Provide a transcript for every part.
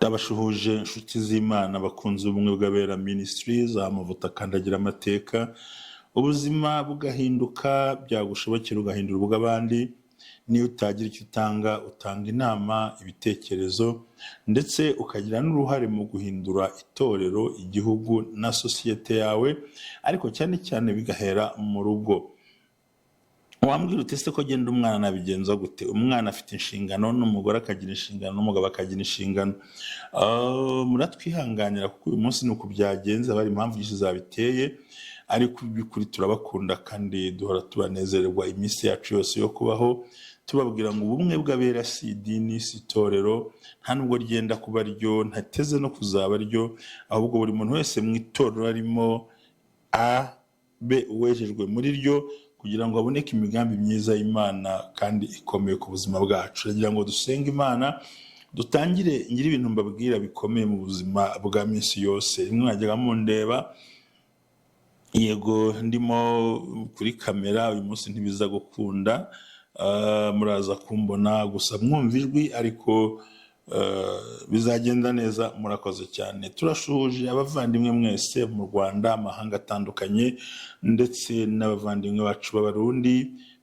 Ndabashuhuje inshuti z'Imana, bakunze Ubumwe bw'Abera Ministries, amavuta akandagira amateka, ubuzima bugahinduka, byagushobokera ugahindura ubw'abandi. Niyo utagira icyo utanga, utanga inama, ibitekerezo, ndetse ukagira n'uruhare mu guhindura itorero, igihugu na sosiyete yawe, ariko cyane cyane bigahera mu rugo. Wambwira uti: "Ese ko genda umwana nabigenza gute?" Umwana afite inshingano, n'umugore akagira inshingano, n'umugabo akagira inshingano. Muratwihanganira kuko uyu munsi ni uku byagenze, haba hari impamvu nyinshi zabiteye, ariko by'ukuri turabakunda kandi duhora tubanezererwa iminsi yacu yose yo kubaho, tubabwira ngo ubumwe bw'abera si idini, si itorero, nta nubwo ryenda kuba ryo, ntateze no kuzaba ryo, ahubwo buri muntu wese mu itorero arimo abe uwejejwe muri ryo kugira ngo haboneke imigambi myiza y'Imana kandi ikomeye ku buzima bwacu. Ndagira ngo dusenge Imana, dutangire ngire ibintu mbabwira bikomeye mu buzima bwa minsi yose. Rimwe mwajyaga mundeba, yego, ndimo kuri kamera, uyu munsi ntibiza gukunda. Muraza kumbona gusa mwumva ijwi, ariko bizagenda neza. Murakoze cyane. Turashuhuje abavandimwe mwese mu Rwanda, amahanga atandukanye, ndetse n'abavandimwe bacu b'Abarundi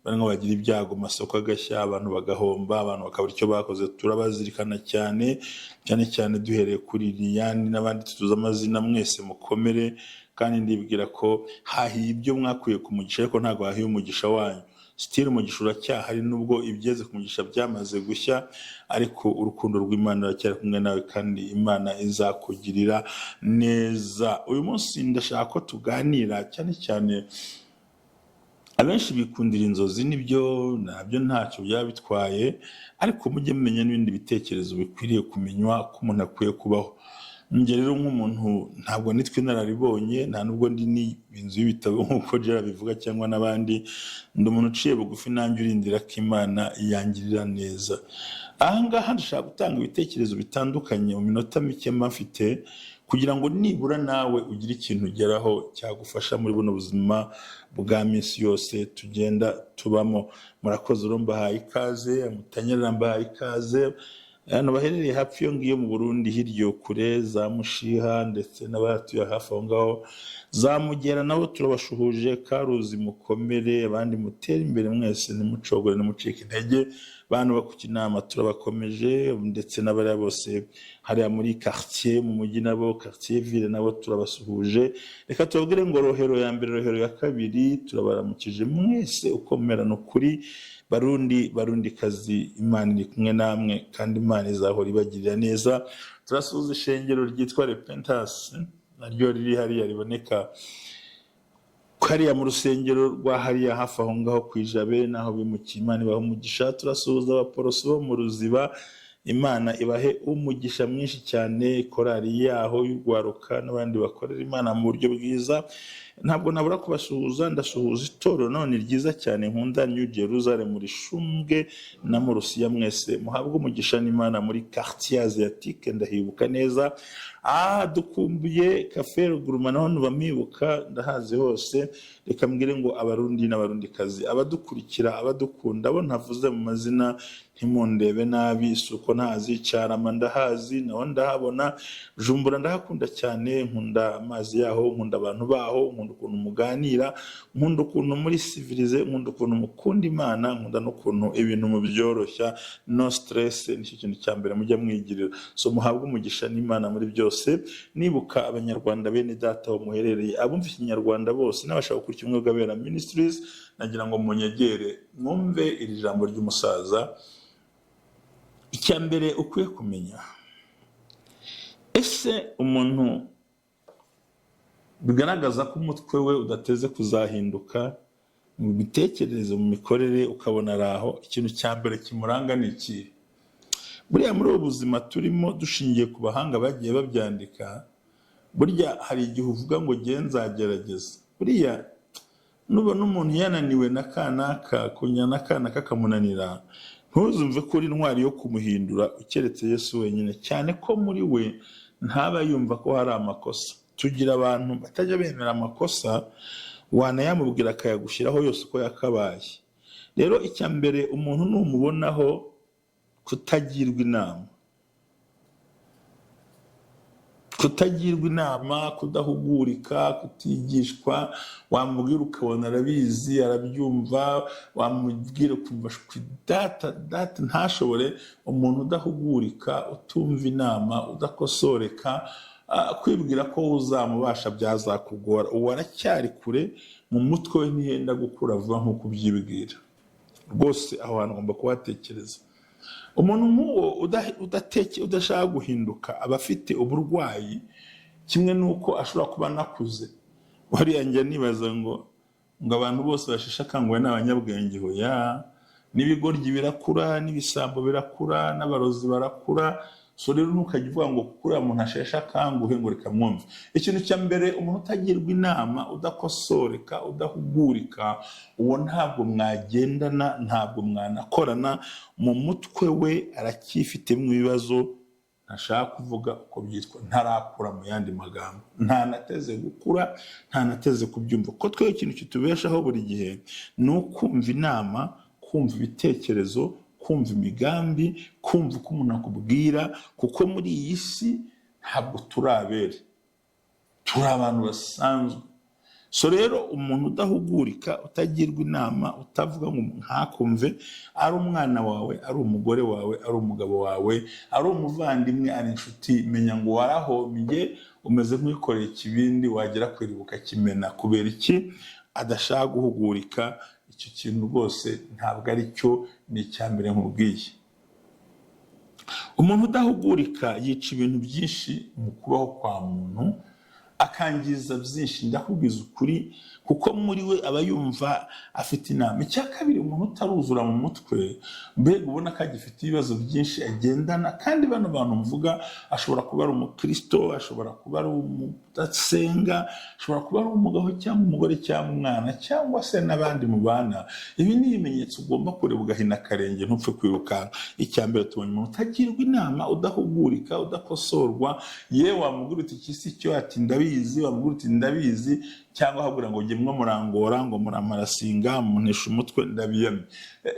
barimo bagira ibyago, amasoko agashya, abantu bagahomba, abantu bakabura icyo bakoze. Turabazirikana cyane cyane cyane, duhereye kuri Liyani n'abandi tutuzi amazina. Mwese mukomere, kandi ndibwira ko hahiye ibyo mwakuye ku mugisha, ariko ntabwo hahiye umugisha wanyu. Still umugisha uracyahari, nubwo ibyeze ku mugisha byamaze gushya, ariko urukundo rw'Imana ruracyari kumwe nawe kandi Imana izakugirira neza. Uyu munsi ndashaka ko tuganira cyane cyane. Abenshi bikundira inzozi, nibyo, nabyo ntacyo byaba bitwaye, ariko mujye mumenya n'ibindi bitekerezo bikwiriye kumenywa ko umuntu akwiye kubaho. Njye rero nk'umuntu, ntabwo nitwe inararibonye, nta nubwo ndi n'inzu y'ibitabo nk'uko Gerard bivuga cyangwa n'abandi. Ndi umuntu uciye bugufi nanjye urindira ko Imana yangirira neza. Aha ngaha ndashaka gutanga ibitekerezo bitandukanye mu minota mike mba mfite, kugira ngo nibura nawe ugire ikintu ugeraho cyagufasha muri buno buzima bwa minsi yose tugenda tubamo. Murakoze rero, mbahaye ikaze. Mutanyerera, mbahaye ikaze. Abantu baherereye hafi iyo ngiyo mu Burundi, hirya kure za Mushiha, ndetse n'abahatuye hafi aho ngaho za Mugera, nabo turabashuhuje. Karuzi mukomere, abandi mutere imbere mwese, ntimucogore, ntimucike intege. Bantu bakuka inama, turabakomeje, ndetse n'abariya bose hariya muri quartier mu mujyi, nabo quartier ville, nabo turabasuhuje. Reka tubabwire ngo Rohero ya mbere, Rohero ya kabiri, turabaramukije mwese. Ukomera ni ukuri, Barundi, Barundikazi, Imana iri kumwe namwe kandi Imana izahora ibagirira neza. Turasuhuza ishengero ryitwa Repentance, naryo riri hariya, riboneka hariya mu rusengero rwa hariya hafi aho ngaho ku Ijabe, naho bimukiye. Imana ibahe umugisha. Turasuhuza Abaporoso bo mu Ruziba, Imana ibahe umugisha mwinshi cyane, korali yaho y'urwaruka n'abandi bakorera Imana mu buryo bwiza. Ntabwo nabura kubasuhuza. Ndasuhuza itorero none ryiza cyane nkunda, New Jerusalem Rishumbwe na Murusiya. Mwese muhabwe umugisha n'Imana muri Quartier Asiatique, ndahibuka neza. Dukumbuye Café Ruguruma, naho ntibamibuka, ndahazi hose. Reka mbwire ngo Abarundi n'Abarundikazi, abadukurikira, abadukunda, abo ntavuze mu mazina ntimundebe nabi, si uko ntazi. Cyarama ndahazi, naho ndahabona. Jumbura ndahakunda cyane, nkunda amazi yaho, nkunda abantu baho, nkunda ukuntu muganira, nkunda ukuntu muri civilisé, nkunda ukuntu mukunda Imana, nkunda n'ukuntu ibintu mubyoroshya. No stress, nicyo kintu cya mbere mujya mwigirira. So muhabwe umugisha n'Imana muri byose. Nibuka Abanyarwanda bene data aho muherereye, abumva Ikinyarwanda bose n'abashaka gukurikira Ubumwe bw'Abera Ministries, nagira ngo munyegere mwumve iri jambo ry'umusaza. Icya mbere ukwiye kumenya: ese umuntu bigaragaza ko umutwe we udateze kuzahinduka mu mitekerereze, mu mikorere, ukabona ari aho, ikintu cya mbere kimuranga ni ikihe? Buriya muri ubu buzima turimo, dushingiye ku bahanga bagiye babyandika, burya hari igihe uvuga ngo ngiye nzagerageza. Buriya nubona umuntu yananiwe na kanaka, kunya na kanaka kamunanira, ntuzumve ko uri intwari yo kumuhindura, keretse Yesu wenyine, cyane ko muri we ntaba yumva ko hari amakosa. Tugira abantu batajya bemera amakosa, wanayamubwira akayagushyiraho yose uko yakabaye. Rero icya mbere umuntu numubonaho kutagirwa inama. Kutagirwa inama, kudahugurika, kutigishwa. Wamubwira ukabona arabizi, arabyumva, wamubwira ukumva shwi, data data, ntashobore. Umuntu udahugurika, utumva inama, udakosoreka, kwibwira ko uzamubasha byazakugora. Uwo aracyari kure mu mutwe we, ntiyenda gukura vuba nk'uko ubyibwira rwose. Aho hantu ugomba kuhatekereza. Umuntu nk'uwo udashaka guhinduka aba afite uburwayi, kimwe n'uko ashobora kuba anakuze. Wariya njya nibaza ngo abantu bose basheshe akanguhe ni abanyabwenge? Hoya, n'ibigoryi birakura, n'ibisambo birakura, n'abarozi barakura. So rero ntukajya uvuga ngo kuko uriya muntu asheshe akanguhe ngo reka mwumve. Ikintu cya mbere, umuntu utagirwa inama, udakosoreka, udahugurika, uwo ntabwo mwagendana, ntabwo mwanakorana. Mu mutwe we aracyifitemo ibibazo ntashaka kuvuga uko byitwa, ntarakura. Mu yandi magambo, ntanateze gukura, ntanateze kubyumva. Ko twe ikintu kitubeshaho buri gihe ni ukumva inama, kumva ibitekerezo, kumva imigambi, kumva uko umuntu akubwira, kuko muri iyi si ntabwo turi abere, turi abantu basanzwe. So rero umuntu udahugurika, utagirwa inama, utavuga ngo ntakumve, ari umwana wawe, ari umugore wawe, ari umugabo wawe, ari umuvandimwe, ari inshuti, menya ngo warahombye, umeze nk'uwikoreye ikibindi, wagera ku iriba ukakimena. Kubera iki? Adashaka guhugurika. Icyo kintu rwose ntabwo ari cyo, ni icya mbere nkubwiye. Umuntu udahugurika yica ibintu byinshi mu kubaho kwa muntu, akangiza byinshi, ndakubwiza ukuri, kuko muri we aba yumva afite inama. Icya kabiri, umuntu utaruzura mu mutwe, mbega ubona ko agifite ibibazo byinshi agendana. Kandi bano bantu mvuga, ashobora kuba ari umukristo, ashobora kuba ari umudasenga, ashobora kuba ari umugabo cyangwa umugore cyangwa umwana cyangwa se n'abandi mubana. Ibi ni ibimenyetso ugomba kureba ugahina akarenge, ntupfe kwirukanka. Icya mbere tubonye umuntu utagirwa inama, udahugurika, udakosorwa. Yewe, wamubwira uti iki si cyo, ati ndabizi. Wamubwira uti ndabizi, cyangwa ahabwira ngo jye mwo murangora, ngo muramarasinga, muntesha umutwe, ndabiyamye.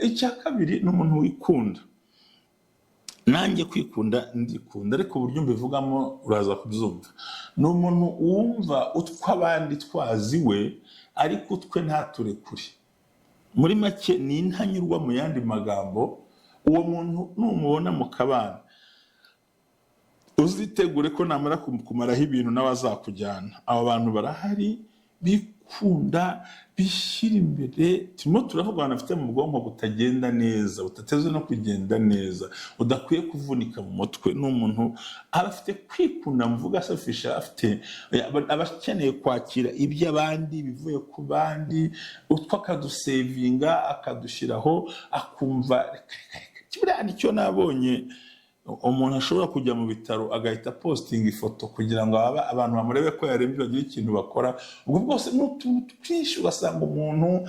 Icya kabiri ni umuntu wikunda. Nanjye kwikunda ndikunda, ariko uburyo mbivugamo uraza kubyumva. Ni umuntu wumva utw'abandi twazi we, ariko utwe ntaturekure. Muri make ni intanyurwa. Mu yandi magambo, uwo muntu numubona mu kabana, uzitegure ko namara kumaraho ibintu nawe azakujyana. Abo bantu barahari, bikunda, bishyira imbere. Turimo turavuga abantu bafite mu bwonko butagenda neza, butateze no kugenda neza, budakwiye kuvunika mu mutwe. Ni umuntu aba afite kwikunda mvuga, selfish, afite aba akeneye kwakira iby'abandi, bivuye ku bandi, utwo akadusevinga, akadushyiraho, akumva reka reka reka. Buriya nicyo nabonye, umuntu ashobora kujya mu bitaro agahita postinga ifoto kugira ngo abantu bamurebe ko yarembye, bagire ikintu bakora. Ubwo bwose ni utuntu twinshi. Ugasanga umuntu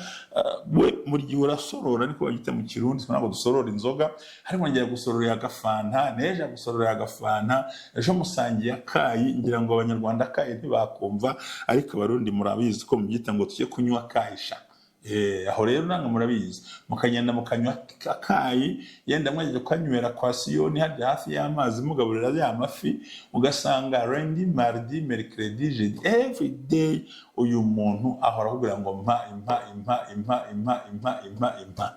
we buri gihe urasorora, ariko bagita mu Kirundi, ntabwo dusorora inzoga, ariko ngiye gusororera agafanta, n'ejo agusororera agafanta, ejo musangiye akayi. Ngira ngo Abanyarwanda akayi ntibakumva, ariko Abarundi murabizi ko mubyita ngo tujye kunywa akayi sha. Aho rero namwe murabizi, mukagenda mukanywa akayi, yenda mwajya kukanywera kwa Siyoni harya hafi y'amazi, mugaburira ya mafi. Ugasanga lundi, mardi, mercredi, jeudi, every day uyu muntu ahora akubwira ngo mpa, impa, impa, impa, impa, impa, impa, impa.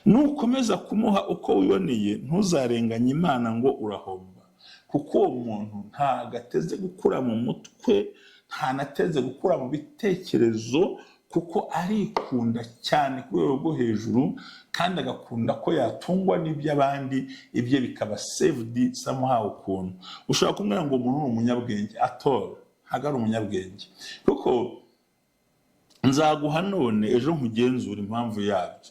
Nukomeza kumuha uko wiboneye, ntuzarenganye Imana ngo urahomba, kuko uwo muntu ntabwo ateze gukura mu mutwe, ntanateze gukura mu bitekerezo, kuko arikunda cyane ku rwego rwo hejuru, kandi agakunda ko yatungwa n'iby'abandi, ibye bikaba saved somehow. Ukuntu ushobora kumubwira ngo umuntu ni umunyabwenge, atora ntabwo ari umunyabwenge, kuko nzaguha none, ejo nkugenzura impamvu yabyo.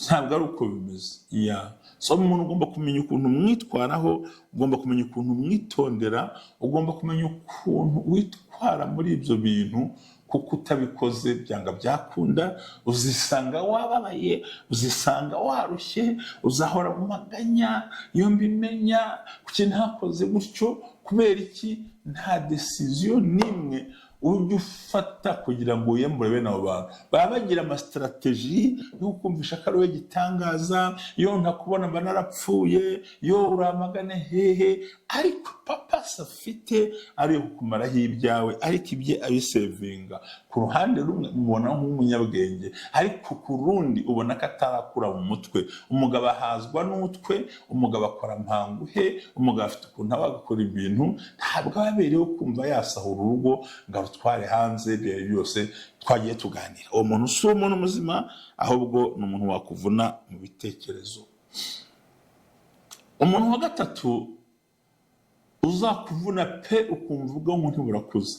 Ntabwo ari uko bimeze. Ya, so umuntu ugomba kumenya ukuntu umwitwaraho, ugomba kumenya ukuntu umwitondera, ugomba kumenya ukuntu witwara muri ibyo bintu, kuko utabikoze byanga byakunda uzisanga wababaye, uzisanga warushye, uzahora mu maganya: iyo mbimenya, kuki ntakoze gutyo? Kubera iki? Nta décision n'imwe. Ujye ufata kugira ngo wiyambure bene abo bantu. Baba bagira ama strategy yo kumvisha ko ari we gitangaza: "Yo, ntakubona mba narapfuye, yo uramagane hehe." Ariko purpose afite ari iyo kukumaraho ibyawe, ariko ibye abisevinga. Ku ruhande rumwe umubona nk'umunyabwenge, ariko ku rundi ubona ko atarakura mu mutwe. Umugabo ahazwa n'utwe, umugabo akora mpanguhe, umugabo afite ukuntu aba agakora ibintu. Ntabwo aba abereyeho kumva yasahura urugo ngo arutware hanze. Ibyo byose twagiye tuganira, uwo muntu si umuntu muzima, ahubwo ni umuntu wakuvuna mu bitekerezo. Umuntu wa gatatu uzakuvuna pe, ukumva ubwonko ntiburakuze,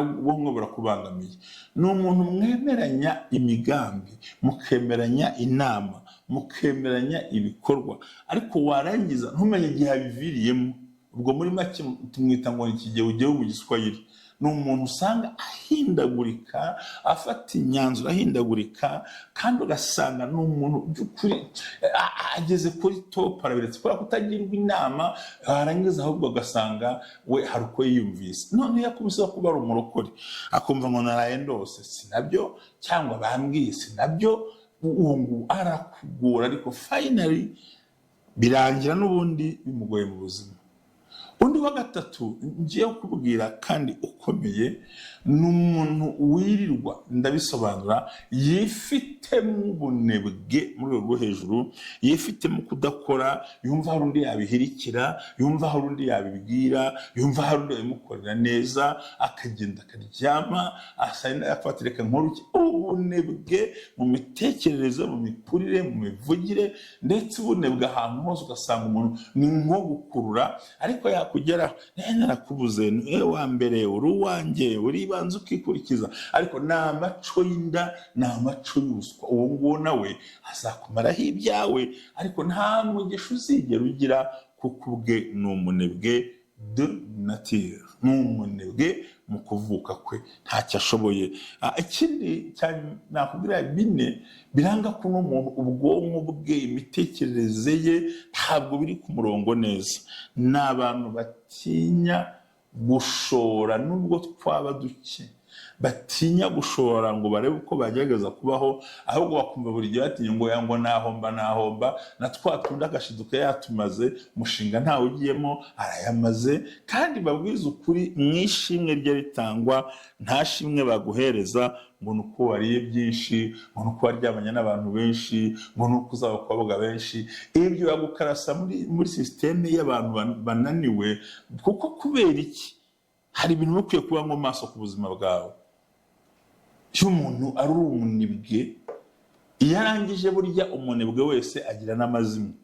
ubwonko burakubangamiye, ni umuntu mwemeranya imigambi, mukemeranya inama, mukemeranya ibikorwa, ariko warangiza ntumenye igihe abiviriyemo. Ubwo muri make tumwita ngo ni ikigewugewu mu Giswahili. Ni umuntu usanga ahindagurika, afata imyanzuro ahindagurika, kandi ugasanga ni umuntu by'ukuri ageze kuri top arabiretse kubera kutagirwa inama. Warangiza ahubwo ugasanga we hari uko yiyumvise. None iyo akubise kuba ari umurokore, akumva ngo naraye ndose si nabyo, cyangwa bambwiye si nabyo, uwo nguwo arakugora, ariko finally birangira n'ubundi bimugoye mu buzima. Undi wa gatatu ngiye kukubwira kandi ukomeye ni umuntu wirirwa, ndabisobanura, yifitemo ubunebwe mu rwego rwo hejuru, yifitemo kudakora, yumva hari undi yabihirikira, yumva hari undi yabibwira, yumva hari undi yabimukorera neza, akagenda akaryama, afata reka nkuru iki. Ubunebwe mu mitekerereze, mu mikurire, mu mivugire, ndetse ubunebwe ahantu hose, ugasanga umuntu ni nko gukurura, ariko yakugeraho: "Eh, narakubuze, ni wa mbere, uri uwanjye, uribanza ukikurikiza." Ariko ni amaco y'inda, ni amaco y'ubuswa. Uwo nguwo nawe azakumaraho ibyawe, ariko nta mugisha uzigera ugira, kuko ubwe ni umunebwe de nature, ni umunebwe mu kuvuka kwe, ntacyo ashoboye. Ikindi nakubwira, bine biranga ko uno muntu ubwonko bwe, imitekerereze ye ntabwo biri ku murongo neza, ni abantu batinya gushora nubwo twaba duke, batinya gushora ngo barebe uko bagerageza kubaho, ahubwo bakumva buri gihe batinya ngo ngo nahomba, nahomba na twa tundi, agashiduka yatumaze, umushinga ntawe ugiyemo arayamaze. Kandi babwize ukuri, mu ishimwe rye ritangwa, nta shimwe baguhereza ngo ni uko wariye byinshi, ngo ni uko waryamanye n'abantu benshi, ngo ni uko uzaba abakobwa benshi. Ibyo bagukarasa muri système y'abantu bananiwe. Kuko kubera iki? Hari ibintu uba ukwiye kuba mu maso ku buzima bwawe. Iyo umuntu ari umunebwe, iyo arangije, burya umunebwe wese agira n'amazimwe,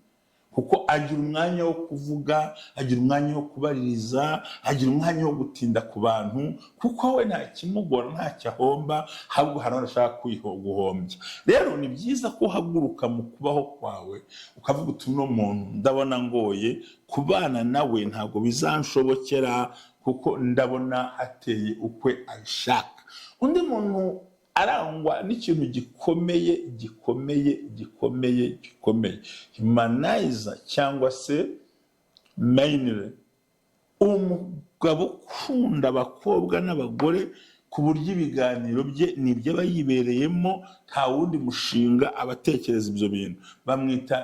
kuko agira umwanya wo kuvuga, agira umwanya wo kubaririza, agira umwanya wo gutinda ku bantu, kuko we nta kimugora, ntacyo ahomba, ahubwo hari ashaka guhombya. Rero ni byiza ko uhaguruka mu kubaho kwawe, ukavuga uti: "Uno muntu ndabona ngoye kubana nawe, ntabwo bizanshobokera, kuko ndabona ateye ukwe abishaka." Undi muntu arangwa n'ikintu gikomeye, gikomeye, gikomeye, gikomeye, humanizer cyangwa se mainly umugabo ukunda abakobwa n'abagore, ku buryo ibiganiro bye ni ibyo aba yibereyemo, nta wundi mushinga aba atekereza. Ibyo bintu bamwita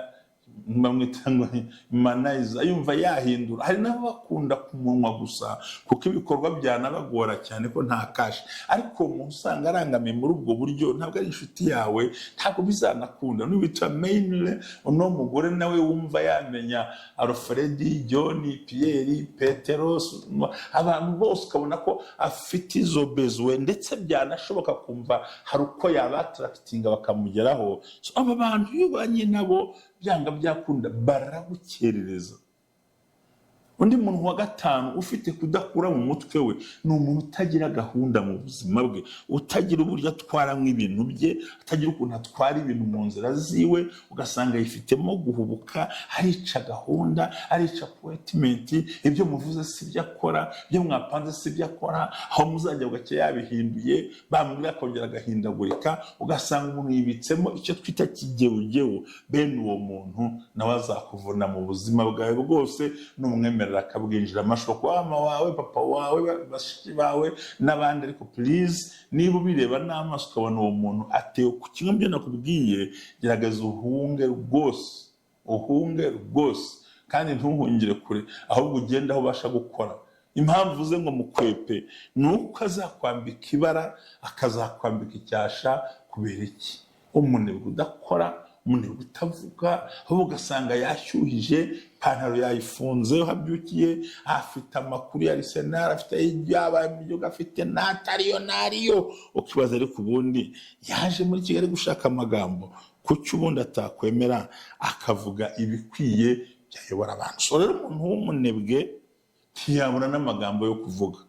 ngo humanizer. Yumva yahindura. Hari n'abakunda ku munwa gusa, kuko ibikorwa byanabagora cyane ko nta cash. Ariko umuntu usanga arangamiye muri ubwo buryo ntabwo ari inshuti yawe, ntabwo bizanakunda. N'uwitwa mainly uno mugore nawe wumva yamenya Alfred, John, Pierre, Petero, abantu bose, ukabona ko afite izo besoin, ndetse byanashoboka kumva hari uko yaba attractinga bakamugeraho. So, aba bantu iyo ubanye nabo, byanga byakunda baragukerereza. Undi muntu wa gatanu ufite kudakura mu mutwe we ni umuntu utagira gahunda mu buzima bwe, utagira uburyo atwaramo ibintu bye, atagira ukuntu atwara ibintu mu nzira ziwe, ugasanga yifitemo guhubuka, arica gahunda, arica appointment. Ibyo muvuze si byo akora, ibyo mwapanze si byo akora, aho muzajya bugacya yabihinduye, bamubwira akongera agahindagurika, ugasanga umuntu yibitsemo icyo twita kigewugewu. Bene uwo muntu nawe azakuvuna mu buzima bwawe bwose numwemerera. bumwemerera akabwinjiramo. Ashobora kuba mama wawe, papa wawe, bashiki bawe n'abandi. Ariko please, niba ubireba n'amaso ukabona uwo muntu atewe ku kimwe mu byo nakubwiye, gerageza uhunge rwose, uhunge rwose, kandi ntuhungire kure, ahubwo ugende aho ubasha gukora. Impamvu uze ngo mukwepe ni uko azakwambika ibara, akazakwambika icyasha. Kubera iki? Umunebwe udakora, umunebwe utavuga, ahubwo ugasanga yashyuhije ipantaro, yayifunze aho abyukiye, afite amakuru ya Arsenal, afite ibyabaye mu gihugu, afite n'atariyo n'ariyo. Ukibaza, ariko ubundi yaje muri Kigali gushaka amagambo? Kuki ubundi atakwemera akavuga ibikwiye byayobora abantu? So rero, umuntu w'umunebwe ntiyabura n'amagambo yo kuvuga,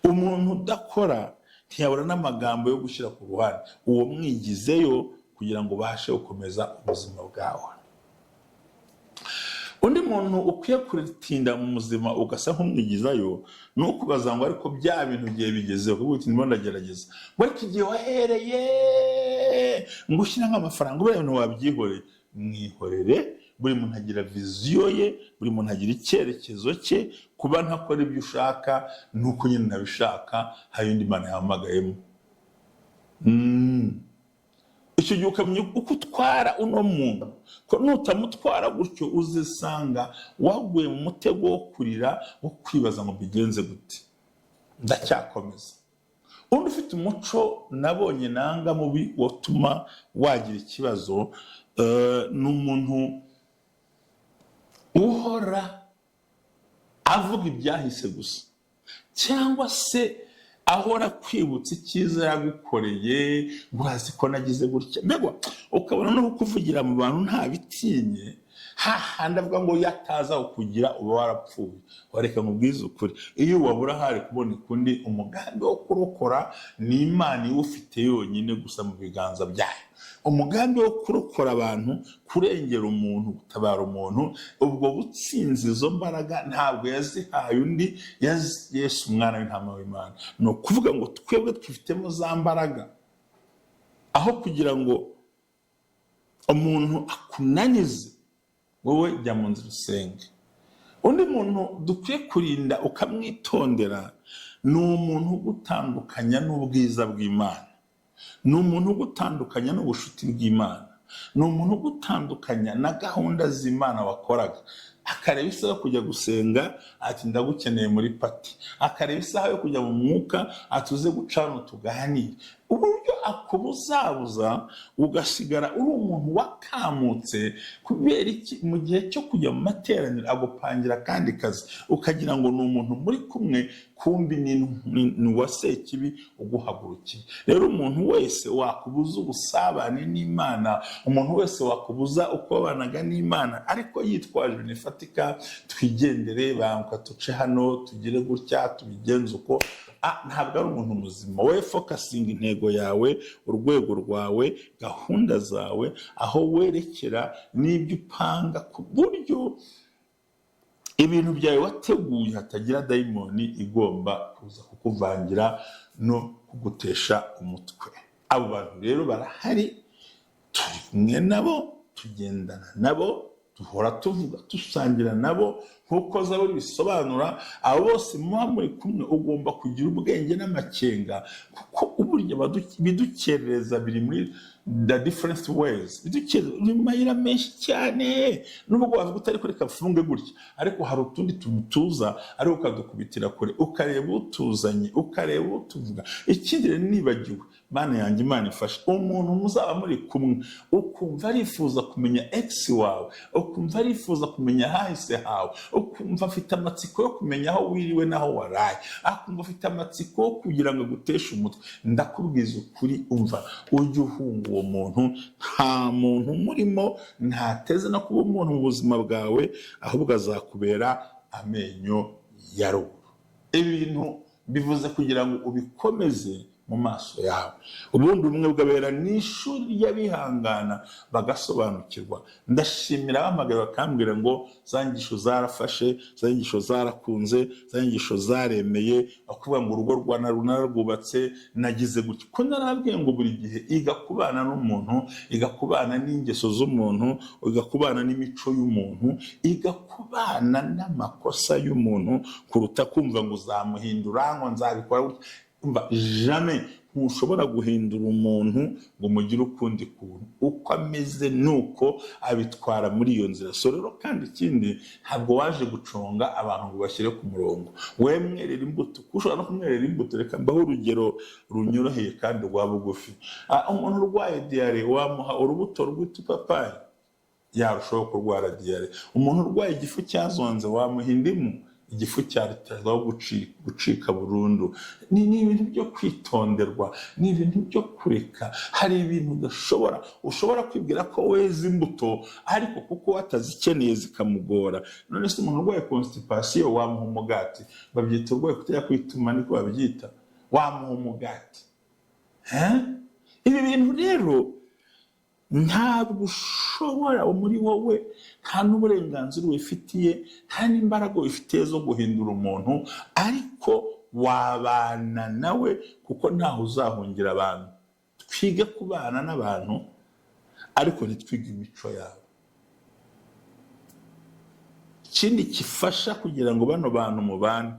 umuntu udakora ntiyabura n'amagambo yo gushyira ku ruhande. Uwo mwigizeyo kugira ngo ubashe gukomeza ubuzima bwawe. Undi muntu ukwiye kutinda mu buzima ugasa nk'umwigizayo ni ukubaza ngo: "Ariko bya bintu igihe bigezeho?" Kuko uti: "Ndimo ndagerageza." Ngo: "Ariko igihe wahereye ngo ushyire nk'amafaranga, buriya bintu wabyihoreye." Mwihorere. Buri muntu agira vision ye, buri muntu agira icyerekezo cye. Kuba ntakora ibyo ushaka ni uko nyine ntabishaka, hari indi Mana yahamagayemo. Icyo gihe ukamenya uko utwara uno muntu, ko nutamutwara gutyo uzisanga waguye mu mutego wo kurira, wo kwibaza ngo: "Mbigenze gute?" Ndacyakomeza. Undi ufite umuco nabonye nanga mubi watuma wagira ikibazo, ni umuntu uhora avuga ibyahise gusa, cyangwa se ahora kwibutsa icyiza yagukoreye, ngo: "Urazi ko nagize gutya." Mbega ukabona no kukuvugira mu bantu ntabitinye, hahandi avuga ngo yataza kukugira uba warapfuye. Wareka nkubwize ukuri, iyo wabura hari kuboneka undi. Umugambi wo kurokora ni Imana iwufite yonyine gusa mu biganza byayo. Umugambi wo kurokora abantu, kurengera umuntu, gutabara umuntu, ubwo butsinzi, izo mbaraga ntabwo yazihaye undi, Yesu umwana w'intama w'Imana. Ni ukuvuga ngo twebwe twifitemo za mbaraga. Aho kugira ngo umuntu akunanize, wowe jya mu nzira usenge. Undi muntu dukwiye kurinda ukamwitondera ni umuntu ugutandukanya n'ubwiza bw'Imana, ni umuntu ugutandukanya n'ubucuti bw'Imana, ni umuntu ugutandukanya na gahunda z'Imana wakoraga. Akareba isaha yo kujya gusenga, ati: "Ndagukeneye muri party." Akareba isaha yo kujya mu mwuka, ati: "Uze guca hano tuganire." Uburyo akubuzabuza ugasigara uri umuntu wakamutse. Kubera iki? Mu gihe cyo kujya mu materaniro agupangira akandi kazi, ukagira ngo ni umuntu muri kumwe, kumbi ni uwa sekibi uguhagurukiye. Rero umuntu wese wakubuza ubusabane n'Imana, umuntu wese wakubuza uko wabanaga n'Imana, ariko yitwaje ibintu bifatika, twigendere, banguka tuce hano, tugire gutya, tubigenze uko, ntabwo ari umuntu muzima. Wowe focusinga intego yawe, urwego rwawe, gahunda zawe, aho werekera n'ibyo upanga, ku buryo ibintu byawe wateguye hatagira dayimoni igomba kuza kukuvangira no kugutesha umutwe. Abo bantu rero barahari, turi kumwe nabo, tugendana nabo, duhora tuvuga, dusangira nabo, nk'uko Zaburi bisobanura. Abo bose muba muri kumwe ugomba kugira ubwenge n'amakenga, kuko uburyo bidukerereza biri muri the different ways, bidukerereza biri mu mayira menshi cyane. Nubwo wavuga utari kureka mfunge gutya, ariko hari utundi tuntu tuza ariko ukadukubitira kure, ukareba utuzanye, ukareba utuvuga. Ikindi rero nibagiwe, Mana yanjye, Imana ifashe, umuntu muzaba muri kumwe ukumva arifuza kumenya ex wawe, ukumva arifuza kumenya ahahise hawe, ukumva afite amatsiko yo kumenya aho wiriwe n'aho waraye, akumva afite amatsiko yo kugira ngo aguteshe umutwe, ndakubwiza ukuri, umva, ujye uhunga uwo muntu. Nta muntu umurimo, ntateze no kuba umuntu mu buzima bwawe, ahubwo azakubera amenyo ya ruguru. Ibi bintu bivuze kugira ngo ubikomeze. mu maso yawe. Ubundi ubumwe bw'abera ni ishuri ry'abihangana bagasobanukirwa. Ndashimira abahamagaye bakambwira ngo za nyigisho zarafashe, za nyigisho zarakunze, za nyigisho zaremeye, bakuvuga ngo urugo rwa nararwubatse, nagize gutya. Ko narabwiye ngo buri gihe iga kubana n'umuntu, iga kubana n'ingeso z'umuntu, iga kubana n'imico y'umuntu, iga kubana n'amakosa y'umuntu, kuruta kumva ngo uzamuhindura, ngo nzabikora gutya. Umva, jamais ntushobora guhindura umuntu ngo umugire ukundi kuntu. Uko ameze nuko abitwara muri iyo nzira. So rero, kandi ikindi, ntabwo waje guconga abantu ngo bashyire ku murongo. We mwerera imbuto, kuko ushobora no kumwerera imbuto. Reka mbaho urugero runyoroheye kandi rwa bugufi. Umuntu urwaye diyare, wamuha urubuto rw'ipapayi, yarushaho kurwara diyare. Umuntu urwaye igifu cyazonze, wamuha indimu, igifu cyarutazaho gucika burundu. Ni ibintu byo kwitonderwa, ni ibintu byo kureka. Hari ibintu udashobora, ushobora kwibwira ko weza imbuto, ariko kuko atazikeneye zikamugora. None se umuntu urwaye constipation wamuha umugati? Babyita urwaye kutajya kwituma, niko babyita. Wamuha umugati? Eh? Ibi bintu rero ntabwo ushobora muri wowe, nta n'uburenganzira wifitiye, nta n'imbaraga wifitiye zo guhindura umuntu, ariko wabana nawe, kuko ntaho uzahungira abantu. Twige kubana n'abantu, ariko ntitwige imico yabo. Ikindi gifasha kugira ngo bano bantu mubane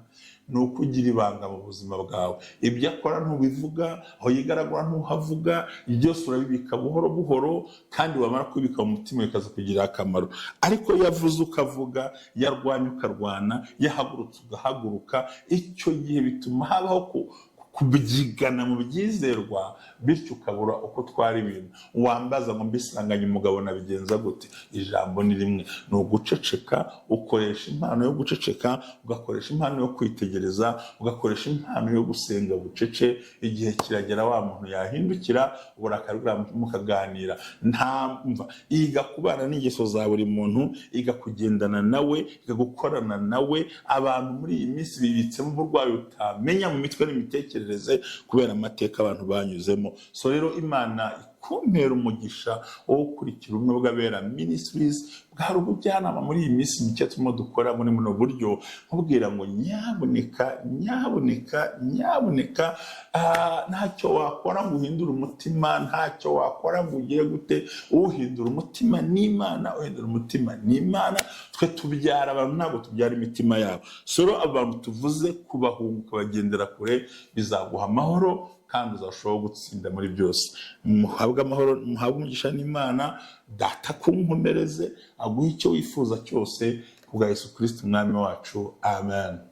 ni uko ugira ibanga mu buzima bwawe. Ibyo akora ntubivuga, aho yigaragura ntuhavuga, byose urabibika buhoro buhoro, kandi wamara kubika mu mutima bikaza kugira akamaro. Ariko iyo avuze ukavuga, iyo arwanya ukarwana, iyo ahagurutse ugahaguruka, icyo gihe bituma habaho kubyigana mu byizerwa, bityo ukabura uko utwara ibintu. Wambaza ngo mbisanganye umugabo nabigenza gute? Ijambo ni rimwe, ni uguceceka. Ukoresha impano yo guceceka, ugakoresha impano yo kwitegereza, ugakoresha impano yo gusenga bucece. Igihe kiragera wa muntu yahindukira, uburakari bwa mukaganira. Nta mva, iga kubana n'ingeso za buri muntu, iga kugendana nawe, iga gukorana nawe. Abantu muri iyi minsi bibitsemo uburwayi utamenya mu mitwe n'imitekerereze kubera amateka abantu banyuzemo. So rero, Imana ikumpera umugisha wo gukurikira Ubumwe bw'Abera Ministries. Bwari ubujyanama muri iyi minsi mike turimo dukora muri buno buryo, nkubwira ngo nyabuneka, nyabuneka, nyabuneka, ntacyo wakora ngo uhindure umutima, ntacyo wakora ngo ugire gute. Uhindura umutima n'Imana, uhindura umutima n'Imana. Twe tubyara abantu, ntabwo tubyara imitima yabo. So rero, abantu tuvuze kubahunga, ukabagendera kure, bizaguha amahoro kandi uzashobora gutsinda muri byose. Muhabwe amahoro, muhabwe umugisha n'Imana Data, kunkomereze aguhe icyo wifuza cyose, kubwa Yesu Kirisiti Umwami wacu. Amen.